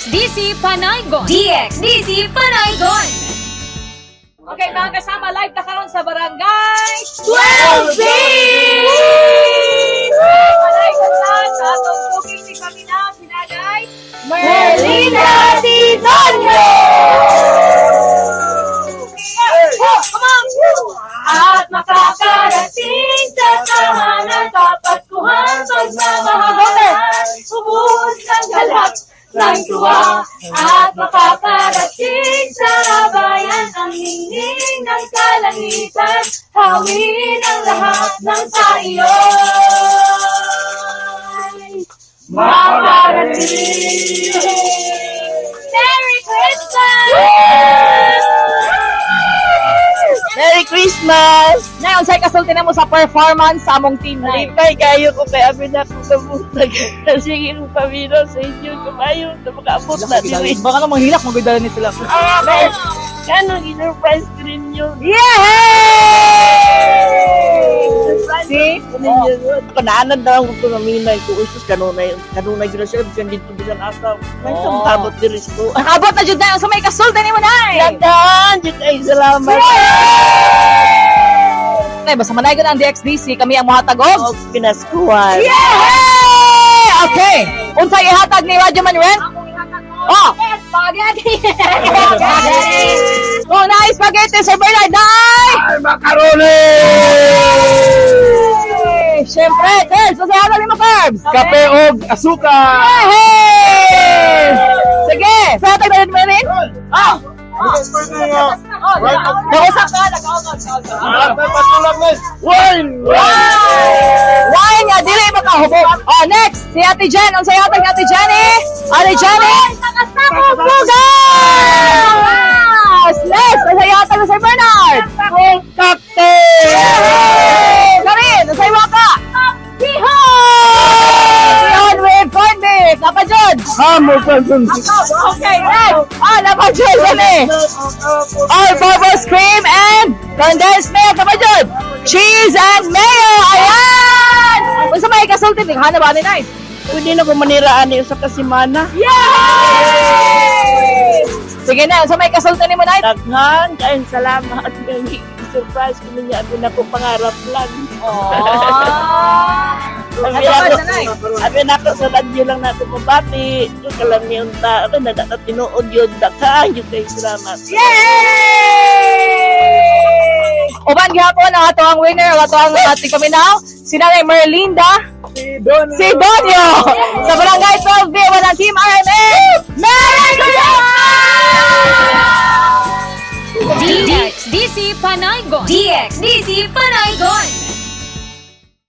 DXDC Panaygon. DXDC Panaygon. Okay, mga kasama, live ta karon sa barangay 12B! Panaygon na sa atong cooking ni Paminaw, si Nanay Merlina Sidonio! Oh, come on! At makakarating sa tahanan, Kapaskuhan, pagmamahalan, ubus ng galak ng tuwa. At makakarating sa bayan, ang ningning ng kalangitan, hawin ang lahat ng sa iyo. Makarating! Merry Christmas! Merry Christmas! Nay, unsay kasulti namo sa performance sa among team, Nay? Malipay kayo ko kay abi na ko kabuntag. Sige kong pamilya sa inyo. Kumayo na makaabot na diri. Baka namang hilak magudala ni sila. Ah, Kano gin-surprise ko ninyo? Yay! See? Ninyo. Panaanad na lang ko maminay ko. Usus, kanunay. Kanunay gina siya. Bisan dito, bisan asa. May Oh. kamabot diri sa ko. Nakabot na jud na sa may kasulti nimo, Nay. Daghan! Diyos ay salamat. Nay, basta manaygon ang DXDC, kami ang mohatag og Og Pinaskuhan. Yay! Okay. Unsay ihatag ni Radyo Man Ren? Oh! Spaghetti! Oh, naay spaghetti, Sir Bernard, naay! Ay, macaroni! Siyempre, Curbs, unsay ihatag nimo, Curbs? Kape og asukar! Yay! Sige, sa hatag na rin mo rin? Oh! Nakausap ka, nakausap ka. Wine! Wine nga, dili makahubog. Oh, next, si Ate Jen. Ang sa'yo ni Ate Jenny? Ate Jenny? Bugas! Next, ang sa'yo ni Sir Bernard. Cocktail! Yay! Karin, ang sa'yo ka? Bihon! Bihon with corned beef. Napa Jud? Hammer person! Okay, next. Ah, Napa Jud, kami. All purpose cream and condensed milk. Napa Jud? Cheese and mayo. Ayan! Unsa may kasulti? Hana ba ni Nay? Pwede na ko maniraan niyo sa kasimana. Yay! Sige na, unsa may kasulti nimo, Nay? Daghan, kayong salamat. Surprise ko ninyo. Abi na ko pangarap lang. Aww. Abi Ano na ba, Nay? abi na ko sa radyo lang na ako mabati. Yung kalami yung ta. Abi na dapat tinuod yun. Daghan, yun kayong salamat. Yay! Uban gihapon ang ato ang winner, ang ato ang ating paminaw, si Nanay Merlinda Si Don! si Donyo sa Barangay 12B, walang Team RMA. Merry Christmas! DXDC Panaygon. DXDC Panaygon.